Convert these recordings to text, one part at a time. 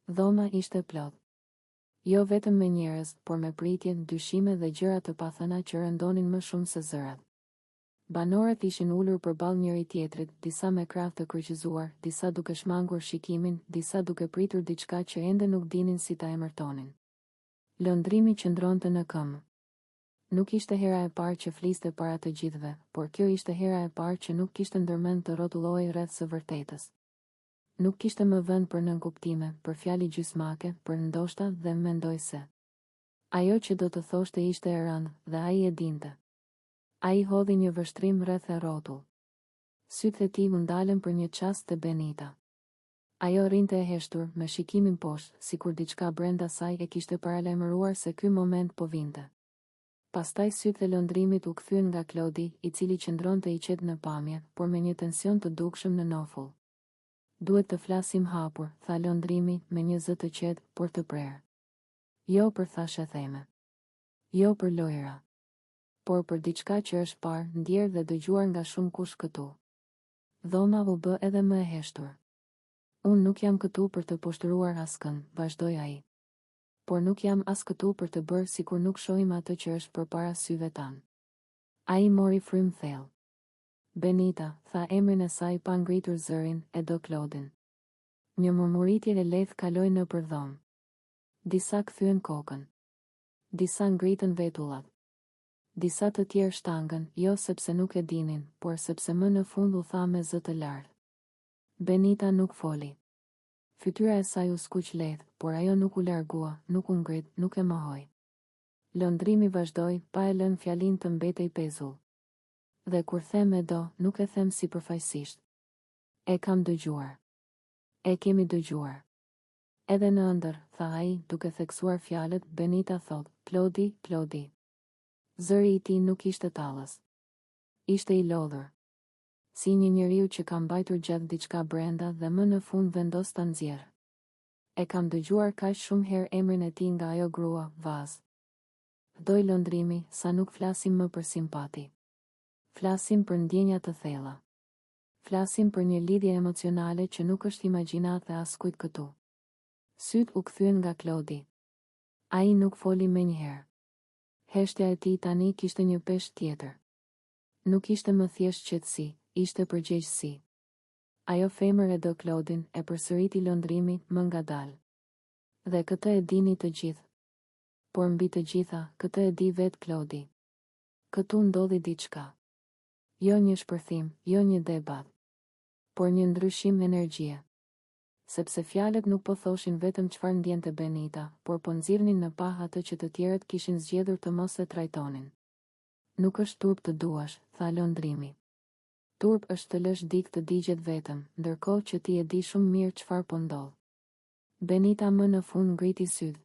Dhoma ishte plot. Jo vetëm me njerëz, por me pritje, dyshime dhe gjëra të pathëna që rëndonin më shumë se zërat. Banorët ishin ulur përballë njëri-tjetrit, disa me krahë të kryqëzuar, disa duke shmangur shikimin, disa duke pritur diçka që ende nuk dinin si ta emërtonin. Londrimi qëndronte në këmbë. Nuk ishte hera e parë që fliste para të gjithëve, por kjo ishte hera e parë që nuk kishte ndërmend të rrotullohej rreth së vërtetës. Nuk kishte më vend për nënkuptime, për fjali gjysmake, për ndoshta dhe mendoj se. Ajo që do të thoshte ishte e rëndë, dhe ai e dinte. Ai hodhi një vështrim rreth e rrotull. Sytë e tij u ndalën për një çast te Benita. Ajo rrinte e heshtur, me shikimin poshtë, sikur diçka brenda saj e kishte paralajmëruar se ky moment po vinte. Pastaj sytë e Londrimit u kthyen nga Klodi, i cili qëndronte i qetë në pamje, por me një tension të dukshëm në nofull. Duhet të flasim hapur, tha Londrimi, me një zë të qetë, por të prerë. Jo për thashetheme. Jo për lojëra. Por për diçka që është parë, ndjerë dhe dëgjuar nga shumëkush këtu. Dhoma u bë edhe më e heshtur. Unë nuk jam këtu për të poshtëruar askënd, vazhdoi ai. Por nuk jam as këtu për të bërë sikur nuk shohim atë që është përpara syve tanë. Ai mori frymë thellë. Benita, tha emrin e saj pa ngritur zërin, e do Klodin. Një murmuritje e lehtë kaloi nëpër dhomë. Disa kthyen kokën. Disa ngritën vetullat. Disa të tjerë shtangën, jo sepse nuk e dinin, por sepse më në fund u tha me zë të lartë. Benita nuk foli. Fytyra e saj u skuq lehtë, por ajo nuk u largua, nuk u ngrit, nuk e mohoi. Londrimi vazhdoi, pa e lënë fjalinë të mbetej pezull. Dhe kur them e do, nuk e them sipërfaqësisht. E kam dëgjuar. E kemi dëgjuar. Edhe në ëndërr, tha ai, duke theksuar fjalët, Benita thotë, Klodi, Klodi. Zëri i tij nuk ishte tallës. Ishte i lodhur. Si i një njeriu që ka mbajtur gjatë diçka brenda dhe më në fund vendos ta nxjerrë. E kam dëgjuar kaq shumë herë emrin e tij nga ajo grua, vazhdoi Londrimi, sa nuk flasim më për simpati. Flasim për ndjenja të thella. Flasim për një lidhje emocionale që nuk është imagjinatë e askujt këtu. Sytë u kthyen nga Klodi. Ai nuk foli menjëherë. Heshtja e tij tani kishte një peshë tjetër. Nuk ishte më thjesht qetësi, ishte përgjegjësi. Ajo femër e do Klodin, e përsëriti Londrimi, më ngadalë. Dhe këtë e dini të gjithë. Por mbi të gjitha, këtë e di vetë Klodi. Këtu ndodhi diçka. Jo një shpërthim, jo një debat. Por një ndryshim energjie. Sepse fjalët nuk po thoshin vetëm çfarë ndjente Benita, por po nxirrnin në pah atë që të tjerët kishin zgjedhur të mos e trajtonin. Nuk është turp të duash, tha Londrimi. Turp është të lësh dikë të digjet vetëm, ndërkohë që ti e di shumë mirë çfarë po ndodh. Benita më në fund ngriti sytë.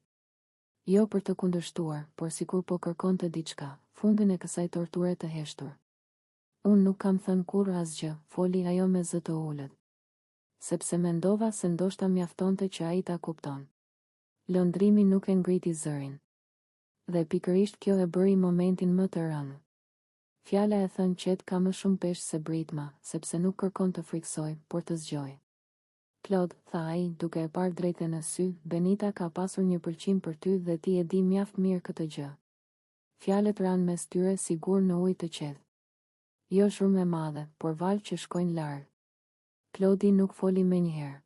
Jo për të kundërshtuar, por sikur po kërkonte diçka, fundin e kësaj torture të heshtur. Unë nuk kam thënë kurrë asgjë, foli ajo me zë të ulët. Sepse mendova se ndoshta mjaftonte që ai ta kupton. Londrimi nuk e ngriti zërin. Dhe pikërisht kjo e bëri momentin më të rëndë. Fjala e thënë qetë ka më shumë peshë se britma, sepse nuk kërkon të frikësojë, por të zgjojë. Klod, tha ai, duke e parë drejt e në sy, Benita ka pasur një pëlqim për ty dhe ti e di mjaft mirë këtë gjë. Fjalët ranë mes tyre si gurë në ujë të qetë. Jo zhurmë e madhe, por valë që shkojnë larg. Klodi nuk foli menjëherë.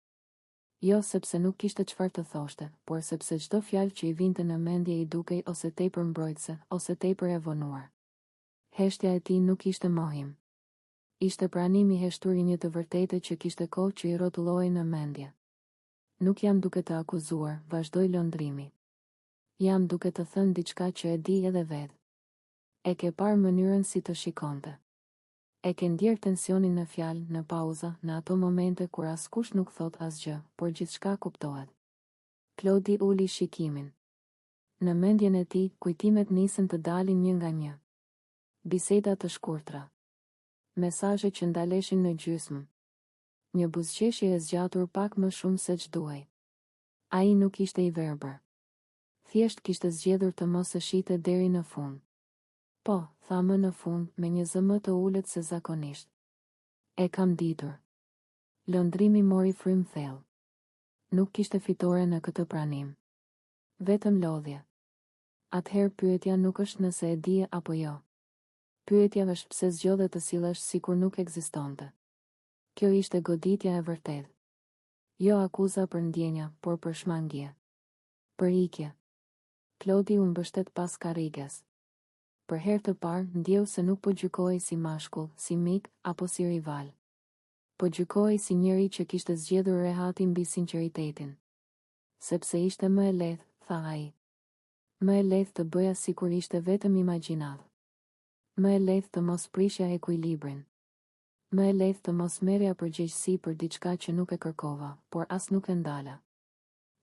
Jo sepse nuk kishte çfarë të thoshte, por sepse çdo fjalë që i vinte në mendje i dukej ose tepër mbrojtëse, ose tepër e vonuar. Heshtja e tij nuk ishte mohim. Ishte pranim i heshtur i një të vërtete që kishte kohë që i rrotullohej në mendje. Nuk jam duke të akuzuar, vazhdoi Londrimi. Jam duke të thënë diçka që e di edhe vetë. E ke parë mënyrën si të shikonte. E ke ndjerë tensionin në fjalë, në pauza, në ato momente kur askush nuk thotë asgjë, por gjithçka kuptohet. Klodi uli shikimin. Në mendjen e tij, kujtimet nisën të dalin një nga një. Biseda të shkurtra. Mesazhe që ndaleshin në gjysmë. Një buzëqeshje e zgjatur pak më shumë seç duhej. Ai nuk ishte i verbër. Thjesht kishte zgjedhur të mos e shihte deri në fund. Po, tha më në fund, me një zë më të ulët se zakonisht. E kam ditur. Londrimi mori frymë thellë. Nuk kishte fitore në këtë pranim. Vetëm lodhje. Atëherë pyetja nuk është nëse e dije apo jo. Pyetja është pse zgjodhe të sillesh sikur nuk ekzistonte. Kjo ishte goditja e vërtetë. Jo akuza për ndjenja, por për shmangie. Për ikje. Klodi u mbështet pas karriges. Për herë të parë, ndjeu se nuk po gjykohej si mashkull, si mik, apo si rival. Po gjykohej si njeri që kishte zgjedhur rehati mbi sinqeritetin. Sepse ishte më e lehtë, tha ai. Më e lehtë të bëja sikur ishte vetëm imagjinatë. Më e lehtë të mos prishja ekuilibrin. Më e lehtë të mos merrja përgjegjësi për diçka që nuk e kërkova, por as nuk e ndala.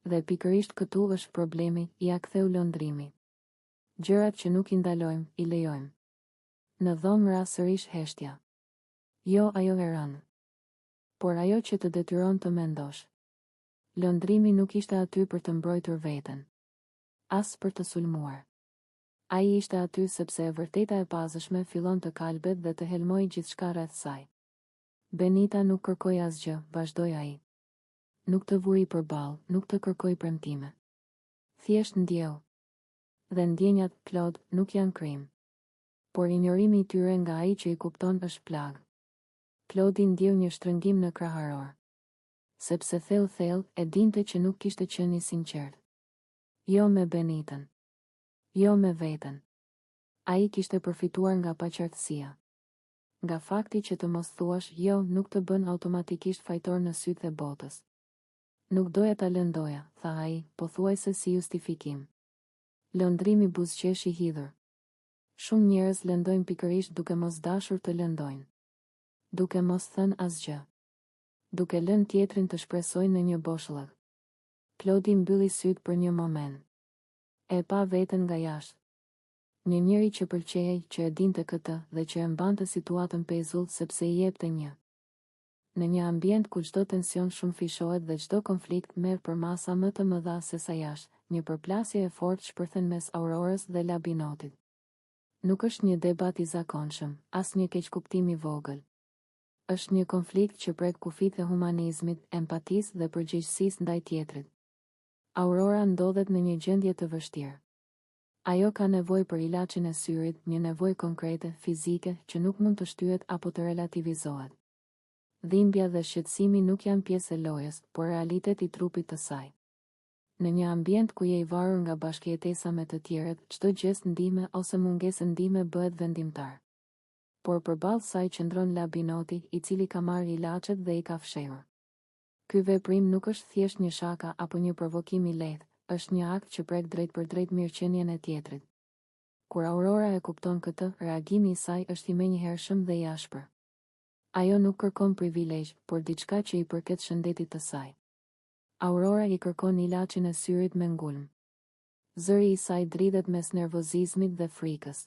Dhe pikërisht këtu është problemi, ia ktheu Londrimi. Gjërat që nuk i ndalojmë, i lejojmë. Në dhomë ra sërish heshtja. Jo ajo e rëndë. Por ajo që të detyron të mendosh. Londrimi nuk ishte aty për të mbrojtur veten. As për të sulmuar. Ai ishte aty sepse e vërteta e pazëshme fillon të kalbet dhe të helmojë gjithçka rreth saj. Benita nuk kërkoi asgjë, vazhdoi ai. Nuk të vuri përballë, nuk të kërkoi premtime. Thjesht ndjeu. Dhe ndjenjat, Klod, nuk janë krim. Por injorimi i tyre nga ai që i kupton është plagë. Klodi ndjeu një shtrëngim në kraharor. Sepse thellë-thellë, e dinte që nuk kishte qenë i sinqertë. Jo me Benitën. Jo me veten. Ai kishte përfituar nga paqartësia. Nga fakti që të mos thuash jo nuk të bën automatikisht fajtor në sytë e botës. Nuk doja ta lëndoja, tha ai, pothuajse si justifikim. Londrimi buzëqeshi hidhur. Shumë njerëz lëndojnë pikërisht duke mos dashur të lëndojnë. Duke mos thënë asgjë. Duke lënë tjetrin të shpresojë në një boshllëk. Klodi mbylli sytë për një moment. E pa veten nga jashtë. Një njeri që pëlqehej, që e dinte këtë, dhe që e mbante situatën pezull sepse i jepte një. Në një ambient ku çdo tension shumëfishohet dhe çdo konflikt merr përmasa më të mëdha sesa jashtë, një përplasje e fortë shpërthen mes Aurorës dhe Labinotit. Nuk është një debat i zakonshëm, as një keqkuptim i vogël. Është një konflikt që prek kufijtë e humanizmit, empatisë dhe përgjegjësisë ndaj tjetrit. Aurora ndodhet në një gjendje të vështirë. Ajo ka nevojë për ilaçin e syrit, një nevojë konkrete, fizike, që nuk mund të shtyhet apo të relativizohet. Dhimbja dhe shqetësimi nuk janë pjesë e lojës, por realitet i trupit të saj. Në një ambient ku je i varur nga bashkëjetesa me të tjerët, çdo gjest ndihme ose mungesë ndihme bëhet vendimtar. Por përballë saj qëndron Labinoti, i cili ka marrë ilaçet dhe i ka fshehur. Ky veprim nuk është thjesht një shaka apo një provokim i lehtë, është një akt që prek drejtpërdrejt mirëqenien e tjetrit. Kur Aurora e kupton këtë, reagimi i saj është i menjëhershëm dhe i ashpër. Ajo nuk kërkon privilegj, por diçka që i përket shëndetit të saj. Aurora i kërkon ilaçin e syrit me ngulm. Zëri i saj dridhet mes nervozizmit dhe frikës.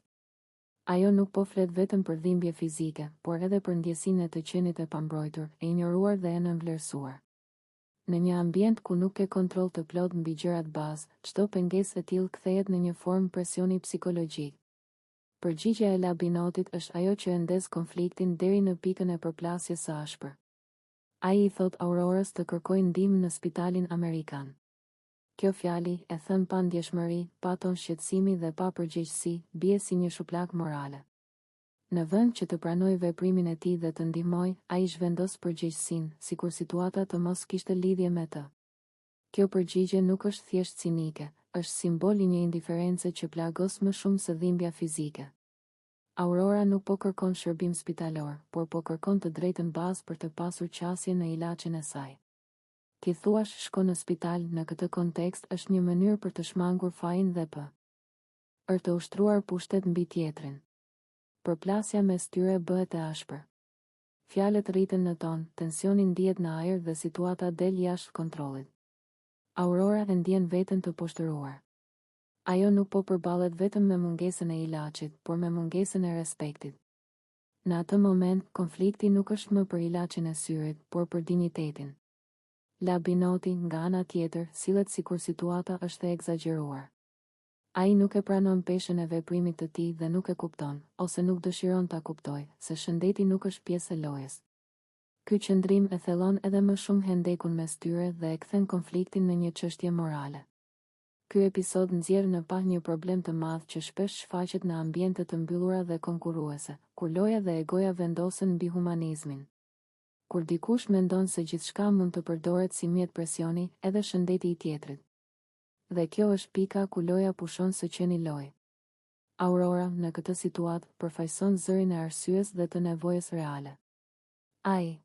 Ajo nuk po flet vetëm për dhimbje fizike, por edhe për ndjesinë e të qenit e pambrojtur, e injoruar dhe e nënvlerësuar. Në një ambient ku nuk ke kontroll të plotë mbi gjërat bazë, çdo pengesë e tillë kthehet në një formë presioni psikologjik. Përgjigjja e Labinotit është ajo që e ndez konfliktin deri në pikën e përplasjes së ashpër. Ai i thotë Aurorës të kërkojë ndihmë në spitalin amerikan. Kjo fjali, e thënë pa ndjeshmëri, pa ton shqetësimi dhe pa përgjegjësi, bie si një shuplakë morale. Në vend që të pranojë veprimin e tij dhe të ndihmojë, ai zhvendos përgjegjësinë, sikur situata të mos kishte lidhje me të. Kjo përgjigje nuk është thjesht cinike, është simbol i një indiference që plagos më shumë se dhimbja fizike. Aurora nuk po kërkon shërbim spitalor, por po kërkon të drejtën bazë për të pasur qasje në ilaçin e saj. T'i thuash shko në spital në këtë kontekst është një mënyrë për të shmangur fajin dhe për të ushtruar pushtet mbi tjetrin. Përplasja mes tyre bëhet e ashpër. Fjalët rriten në ton, tensioni ndihet në ajër dhe situata del jashtë kontrollit. Aurora e ndjen veten të poshtëruar. Ajo nuk po përballet vetëm me mungesën e ilaçit, por me mungesën e respektit. Në atë moment, konflikti nuk është më për ilaçin e syrit, por për dinjitetin. Labinoti, nga ana tjetër, sillet sikur situata është e ekzagjeruar. Ai nuk e pranon peshën e veprimit të tij dhe nuk e kupton, ose nuk dëshiron ta kuptojë, se shëndeti nuk është pjesë e lojës. Ky qëndrim e thellon edhe më shumë hendekun mes tyre dhe e kthen konfliktin në një çështje morale. Ky episod nxjerr në pah një problem të madh që shpesh shfaqet në ambiente të mbyllura dhe konkurruese, kur loja dhe egoja vendosen mbi humanizmin. Kur dikush mendon se gjithçka mund të përdoret si mjet presioni, edhe shëndeti i tjetrit. Dhe kjo është pika ku loja pushon së qeni lojë. Aurora, në këtë situatë, përfaqëson zërin e arsyes dhe të nevojës reale. Ai.